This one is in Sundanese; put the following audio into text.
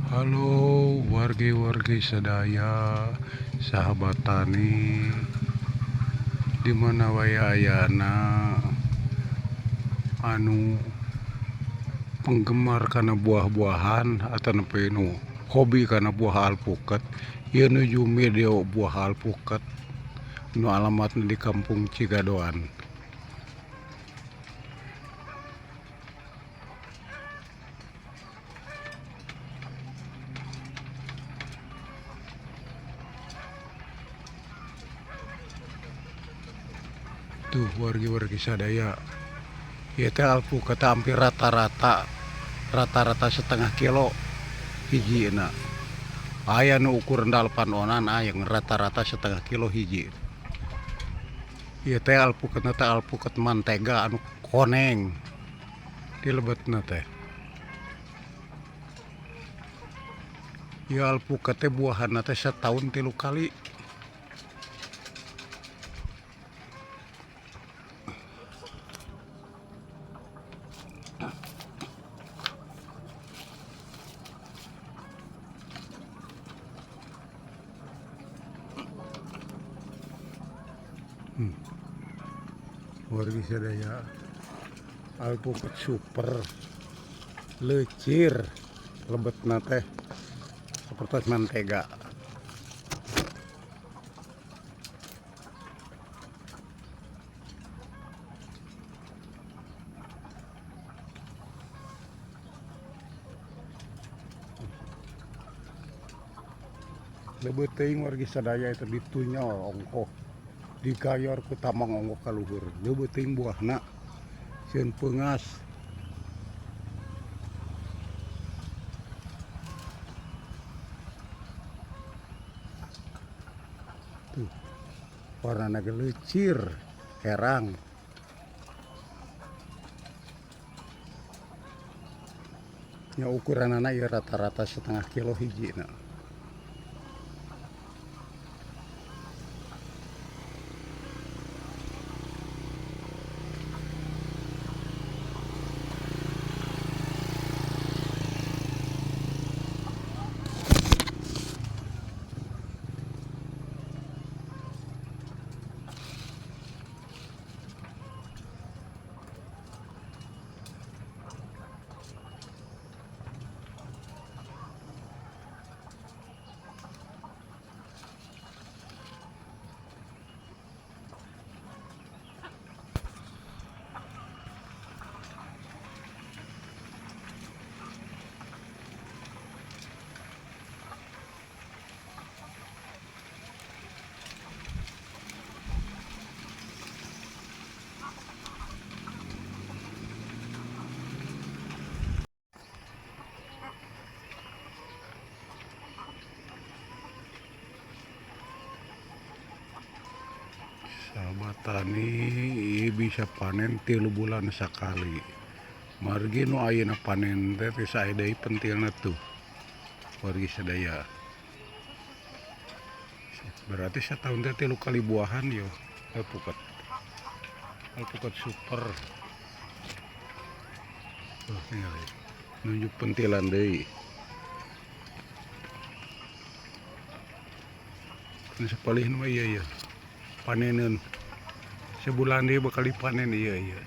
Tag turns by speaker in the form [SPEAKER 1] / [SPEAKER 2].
[SPEAKER 1] Halo wargi-wargi sadaya, sahabat tani di mana wae ayana, anu penggemar kana buah-buahan atanapi nu hobi kana buah alpukat. Ieu nuju video buah alpukat nu alamatna di Kampung Cigadoan. Tuh, wargi-wargi sadaya, ieu teh alpukat hampir rata-rata rata-rata setengah kilo hijina. Aya nu ukuran 8 onan, aya rata-rata setengah kilo hiji. Ieu teh alpukatna teh alpukat mantega anu koneng di lebetna teh. Ieu alpukat teh buahanna teh setahun 3 kali. Wargi sadaya, alpukat super leucir lebetna teh sapertos mantega. Leubeut teuing, wargi sadaya, itu ditunyol ongkoh, digayor ku tambang ongkoh ka luhur. Leubeut teuing buahna, sieun peungas. Tuh, warnana ge leucir herang. Nya, ukuranana ieu rata-rata setengah kilo hijina. Sahabat tani, ieu bisa panen 3 bulan sakali. Margi nu ayeuna panen teh bisa aya deui pentilna. Tuh, wargi sadaya, berarti setahun teh 3 kali buahan yo alpukat, alpukat super. Tuh, tinggal nunjuk pentilan deui. Nu sapalih mah iya iya paneneun sebulan deui bakal dipanen, iya iya.